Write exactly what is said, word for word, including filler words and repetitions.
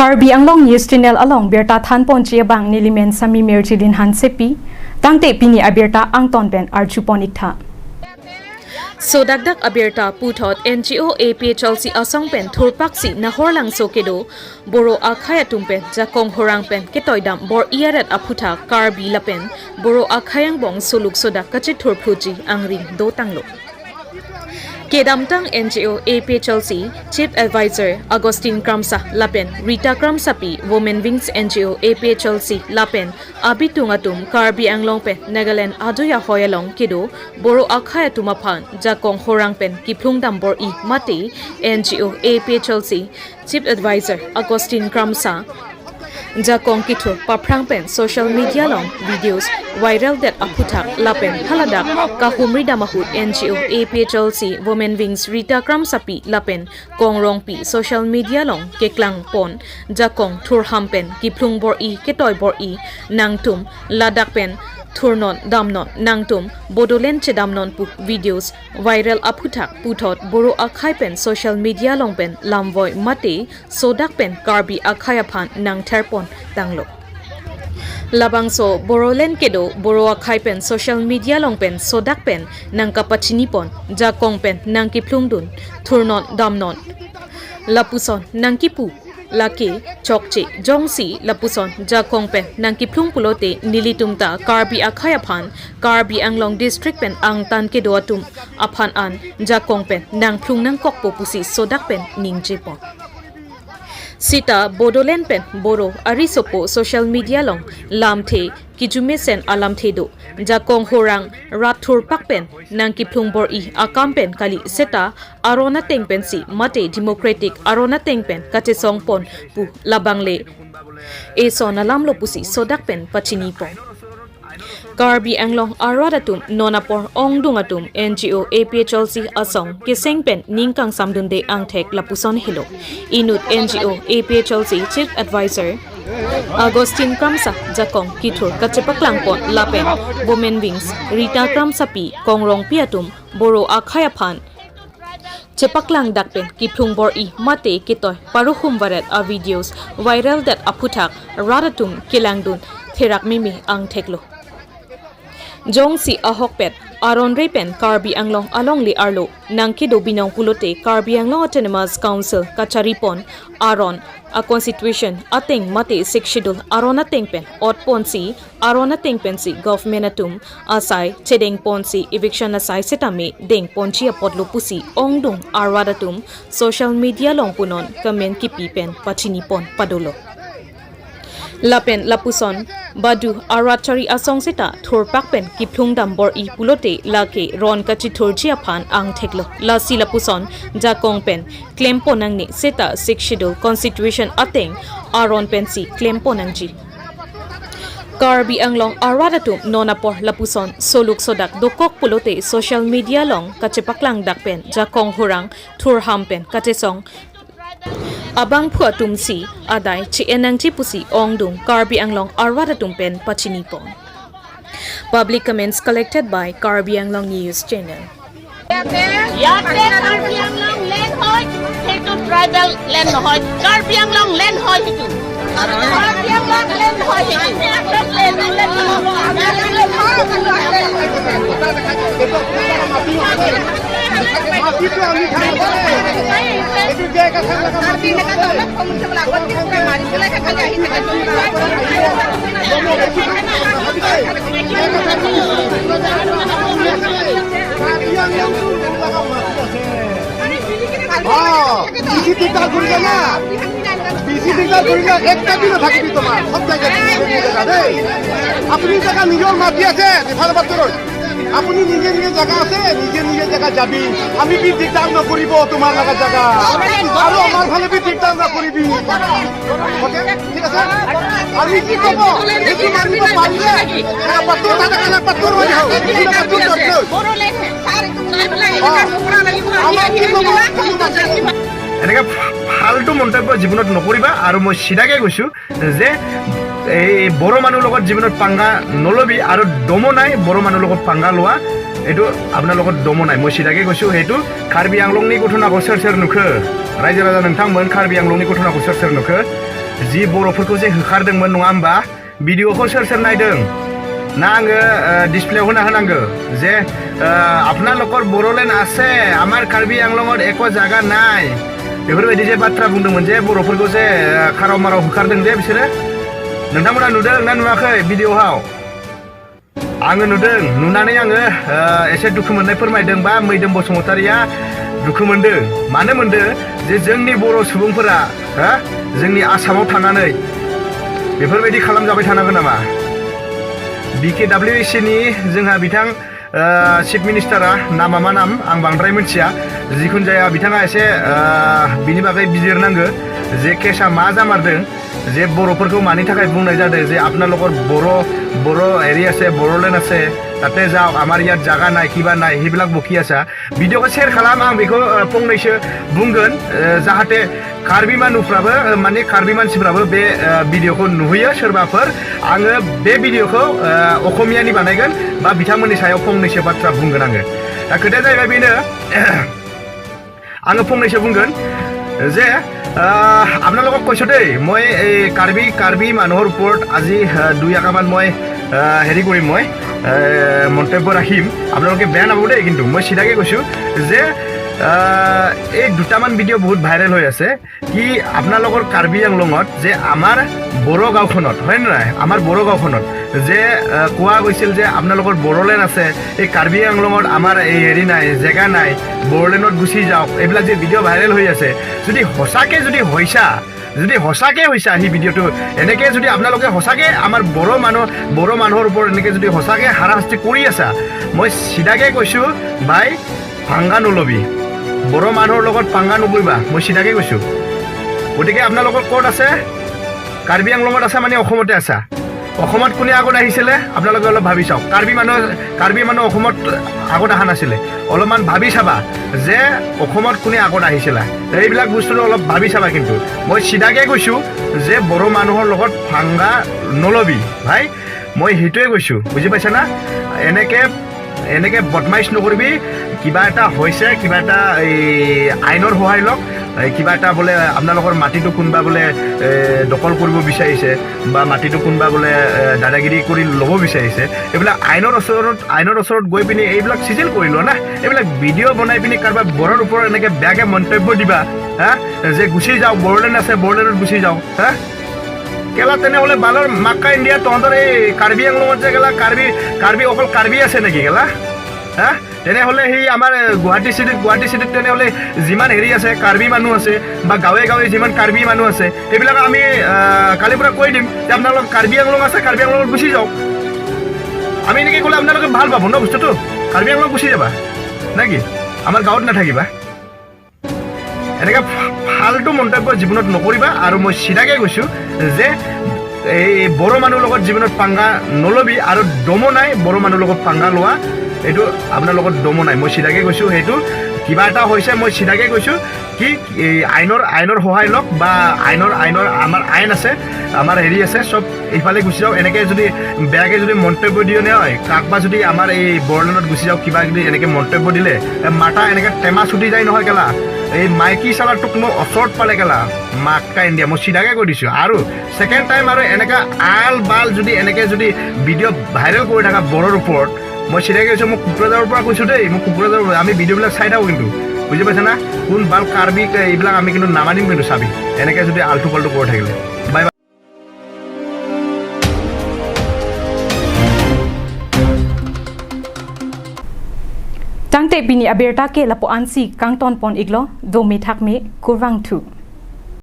Karbi Anglong News Channel along birta thanponji abang nelimen Sami Mirjilin Hansepi, tangte pini abirta angton pen arjupon iktha. Sodakdak abirta puthot N G O A P H L C asong pen thurpaksi Nahorlangso kedo Boro akhei atum pen jakong horang pen ketoidam bor-i aret aphuthak Karbi lapen Boro akhei angbong suluk sodak kachethurphluji angring dotanglo. Kedamtang N G O A P H L C Chief Advisor Augustine Kramsa lapen Rita Kramsapi Women Wings N G O A P H L C lapen abitung atum Karbi Anglong pen Nagaland adui ahoi along kedo Boro akhei atum aphan jakong horang pen kiphlungdam bor-i mate N G O A P H L C Chief Advisor Augustine Kramsa jakong kethur paphrang pen social media along videos viral det aphuthak lapen haladak kahumridam ahut N G O A P H L C Women Wings Rita Kramsapi lapen Kong Rongpi social media along keklangpon jakong thurham pen kiphlung bor-i ketoi bor-i nangtum ladak pen thurnon damnon nangtum Bodoland chedamnon pu videos viral aphuthak puthot Boro akhei pen social media along pen lamvoi mate sodak pen Karbi akhei aphan nangtherpon tanglo. Labangso Bodoland kedo Boro akhei pen social media along pen sodak pen nangkapachinipon jakong pen nangkiphlungdun thurnon damnon lapuson nangkipu lake chokche jongsi lapuson jakong pen nangkiphlung pulote nelitum ta Karbi akhei aphan Karbi Anglong district pen angtan kedo atum aphan an jakong pen nangphlung nangkokpo pusi sodak pen ningjepon. Sita Bodoland pen Boro arisopo social media along lamthe kijumesen alamthe do jakong horang rat thurpak pen nangkiphlung bor-i akam pen kali seta aron ateng pensi mate democratic aron ateng pen kachesongpon pu labangle eson alamlo pusi sodak pen pachinipon. Karbi Anglong arat atum non apor ongdung atum N G O A P H L C asong keseng pen ning kangsamdunde angthek lapuson helo. Inut N G O A P H L C Chief Advisor Augustine Kramsa jakong kethur kachepaklangpon lapen Women Wings Rita Kramsapi Kong Rongpi atum Boro akhei aphan chepaklang dak pen kiphlung bor-i mate ketoi paruhum varet a videos viral det aphuthak rat atum kelangdun therak mimi angtheklo. Jongsi ahokpet aron re pen Karbi Anglong alongle arlo nangkedo binong pulote Karbi Anglong Autonomous Council kacharipon aron a constitution ateng mate Sixth Schedule aron ateng pen otponsi aron ateng pensi government atum asai chedengponsi eviction asai setame dengponji apotlo pusi ongdung arat atum social media along punon comment kipi pen pachinipon padolo. Lapen lapuson badu arat chari asong seta thurpak pen kiphlungdam bor-i pulote lake ron kachithurji aphan angtheklo. Lasi lapuson jakong pen klempon nangne seta Sixth Schedule constitution ateng aron pensi klempon nangji. Karbi Anglong arat atum non apor lapuson soluk sodak dokok pulote social media along kachepaklang dak pen jakong horang thurham pen kachesong abangphu atumsi adai chi-en nangji pusi ongdung Karbi Anglong arat atum pen pachinipon. Public comments collected by Karbi Anglong News Channel. ইয়াতে কাৰ্বি আংলং লেণ্ড হয়, সেইটো tribal land নহয়, কাৰ্বি আংলং লেণ্ড হয় সেইটো। কাৰ্বি আংলং লেণ্ড হয় সেইটো। অ, বেছি দিগদাৰ কৰিলে না, বেছি দিগদাৰ কৰিলে একটা দিনো থাকিবি তোমাৰ, সব জাগাত তুমি জেগা দেই। আপুনি জেগা নিজৰ মাটি আছে, ইফালে বাট তৰৈ। আপুনি নিজে নিজে জেগা আছে, নিজে নিজে জেগা যাবি। আমি বি দিগদাৰ নকৰিব তোমাৰ লগা জেগা। আৰু আমাৰ ফালে বি দিগদাৰ নকৰিবি। অ'কে? ঠিক আছে? আমি কি ক'ব? সেইটো মানিব পাৰিলে, এ, পাত্তৰ তাতে কালা পাত্তৰ হৈ যাওক। এইটো পাত্তৰ দৰকাৰ। অ। আমাক কি ক'ব? সেইটো মানিব। এনেকে ফা-, ফাল্টু মন্তব্য জীৱনত নকৰিবা। আৰু মই চিধাকে কৈছো যে এই বড়ো মানুহ লগত জীৱনত পাংগা নলবি, আৰু দমো নাই বড়ো মানুহ লগত পাংগা লোৱা। এইটো আপোনাৰ লগত দমো নাই, মই চিধাকে কৈছো। সেইটো কাৰ্বি আংলংনি কুথুনাকো চেৰ চেৰ নুখো, ৰাইজে ৰাজা নংথাং মন কাৰ্বি আংলংনি কুথুনাকো চেৰ চেৰ নুখো। যি বড়োফোরকো যে হুখারদংমোন নঙামবা, ভিডিওখো ser ser naidung. Nang, eh, display hona hanang ge. যে, eh, আপোনালোকৰ বড়োলেণ্ড আছে, আমাৰ কাৰ্বি আংলঙত একো জাগা নাই। Beforbaidi je batra bungdungmon je, বড়োফোরকো je, eh, kharao marao হুখারদং je bisore. Nangdamona nudung, na nuakhai video hao. Ang nudung, nunani ang, eh, ese dukhu monnai phormaidung ba, Meidum Basumatariya dukhu mondung. Mane mondung, je jongni Boro subungphora, ha? Jongni Assamot thangnanei. Beforbaidi khalam jabai thangnang nama. B K W A C ni jongha bithang, eh, Chief Minister a, nam amanam, ang bangdrai monsia, jikhun jaya bithang a ese, eh, bini bagwi bijirnang ge, je kesa ma jamardung, যে বড়োফোরকো মানি থাকাই বুং নাই যাতে যে আপোনালোকৰ বড়ো, বড়ো হেৰি আছে, বড়োলেণ্ড আছে, তাতে যাওক, আমাৰ ইয়াত জাগা নাই, কিবা নাই, সেইবিলাক বকি আছা। ভিডিওখো ser khalam, ang biko, eh, phongnaiso bungdung, eh, jahate Karbi manuphrabo, eh, mane Karbi mansiphrabo be, eh, ভিডিওখো nuhuya serbafor, ang be ভিডিওখো, eh, Okhomiyani banaidung, ba bithangmonni sayo phongnaiso batra bungdung ang. Ta kede jaiba bine, Ang phongnaiso bungdung, যে, আহ, আপোনালোকক কৈছো দেই, মই এই কাৰ্বি, কাৰ্বি মানুহৰ ওপৰত আজি, আহ, দুই একামান মই, আহ, হেৰি কৰিম মই, আহ, মন্তব্য ৰাখিম। আপোনালোকে বেয়া নাপাব দেই, কিন্তু মই চিধাকে কৈছো যে, আহ, এই দুটামান ভিডিঅ' বহুত ভাইৰেল হৈ আছে। কি আপোনালোকৰ কাৰ্বি আংলঙত যে আমাৰ বড়ো গাঁওখনত, হয় নে নহয়? আমাৰ বড়ো গাঁওখনত যে, আহ, কোৱা গৈছিল যে আপোনালোকৰ বড়োলেণ্ড আছে, এই কাৰ্বি আংলঙত আমাৰ এই হেৰি নাই, জেগা নাই, বড়োলেণ্ডত গুচি যাওক, এইবিলাক যে ভিডিঅ' ভাইৰেল হৈ আছে, যদি সঁচাকে যদি হৈছা, যদি সঁচাকে হৈছা সেই ভিডিঅ'টো, এনেকে যদি আপোনালোকে সঁচাকে আমাৰ বড়ো মানুহ, বড়ো মানুহৰ ওপৰত এনেকে যদি সঁচাকে হাৰাশাস্তি কৰি আছা, মই চিধাকে কৈছো, ভাই, পাংগা নলবি, বড়ো মানুহৰ লগত পাংগা নকৰিবা, মই চিধাকে কৈছো। গতিকে আপোনালোকৰ ক'ত আছে? কাৰ্বি আংলঙত আছে মানে অসমতে আছা। অসমত কোনে আগত আহিছিলে? আপোনালোকে অলপ ভাবি চাওক। কাৰ্বি মানুহ, কাৰ্বি মানুহ অসমত আগত অহা নাছিলে। অলপমান ভাবি চাবা যে অসমত কোনে আগত আহিছিলা। এইবিলাক বস্তুটো অলপ ভাবি চাবা। কিন্তু মই চিধাকে কৈছো যে বড়ো মানুহৰ লগত পাংগা নলবি ভাই, মই সেইটোৱে কৈছো, বুজি পাইছা না? এনেকে, এনেকে বদমাইছ নকৰিবি। কিবা এটা হৈছে, কিবা এটা এই আইনৰ সহায় লওক। এই কিবা এটা বোলে আপোনালোকৰ মাটিটো কোনোবা বোলে, এ, দখল কৰিব বিচাৰিছে বা মাটিটো কোনোবা বোলে, এ, দাদাগিৰি কৰি ল'ব বিচাৰিছে, এইবিলাক আইনৰ ওচৰত, আইনৰ ওচৰত গৈ পিনি এইবিলাক চিজিল কৰি লোৱা না। এইবিলাক ভিডিঅ' বনাই পিনি কাৰোবাৰ বড়োৰ ওপৰত এনেকে বেয়াকে মন্তব্য দিবা, হা, যে গুচি যাওক, বড়োলেণ্ড আছে, বড়োলেণ্ডত গুচি যাওক, হা। কেলা তেনেহ'লে বালৰ মাক্কা ইণ্ডিয়া তহঁতৰ এই কাৰ্বি আংলঙত যে কেলা কাৰ্বি, কাৰ্বি অকল কাৰ্বি আছে নেকি কেলা? হা? তেনেহ'লে সেই আমাৰ, এ, গুৱাহাটী চিটিত, গুৱাহাটী চিটিত তেনেহ'লে যিমান হেৰি আছে, কাৰ্বি মানুহ আছে, বা গাঁৱে গাঁৱে যিমান কাৰ্বি মানুহ আছে, সেইবিলাক আমি, আহ, কালিৰ পৰা কৈ দিম যে আপোনালোক কাৰ্বি আংলং আছে, কাৰ্বি আংলঙত গুচি যাওক। আমি এনেকে ক'লে আপোনালোকে ভাল পাব ন বস্তুটো? কাৰ্বি আংলং গুচি যাবা নেকি? আমাৰ গাঁৱত নাথাকিবা। এনেকে ফা-, ফাল্টু মন্তব্য জীৱনত নকৰিবা। আৰু মই চিধাকে কৈছো যে এই বড়ো মানুহ লগত জীৱনত পাংগা নলবি আৰু দমো নাই বড়ো মানুহ লগত পাংগা লোৱা, এইটো আপোনাৰ লগত দমো নাই। মই চিধাকে কৈছো, সেইটো কিবা এটা হৈছে, মই চিধাকে কৈছো কি এই আইনৰ, আইনৰ সহায় লওক বা আইনৰ, আইনৰ আমাৰ আইন আছে, আমাৰ হেৰি আছে, চব এইফালে গুচি যাওক। এনেকে যদি বেয়াকে যদি মন্তব্য দিয়ে নহয়, কাকবা যদি আমাৰ এই বড়োলেণ্ডত গুচি যাওক, কিবা যদি এনেকে মন্তব্য দিলে, এ, মাথা এনেকে টেমা ছুটি যায় নহয় কেলা। এই মাইকী চালাটোক মই ওচৰত পালে কেলা, মাক্কা ইণ্ডিয়া, মই চিধাকে কৈ দিছো। আৰু ছেকেণ্ড টাইম আৰু এনেকা আল বাল যদি এনেকে যদি ভিডিঅ' ভাইৰেল কৰি থাকা বড়োৰ ওপৰত, মই চিধাকে কৈছো, মই কোকৰাঝাৰৰ পৰা কৈছো দেই, মই কোকৰাঝাৰৰ পৰা, আমি ভিডিঅ'বিলাক চাই থাকো কিন্তু, বুজি পাইছা না? কোন বাল কাৰ্বি কে-, এইবিলাক আমি কিন্তু নামানিম কিন্তু, চাবি, এনেকে যদি আল্টু ফাল্টু কৰি থাকিলে। Bye bye. Tangte pini abirta ke lapu-ansi kangton pon iklo, dome thakme, kurvangthu.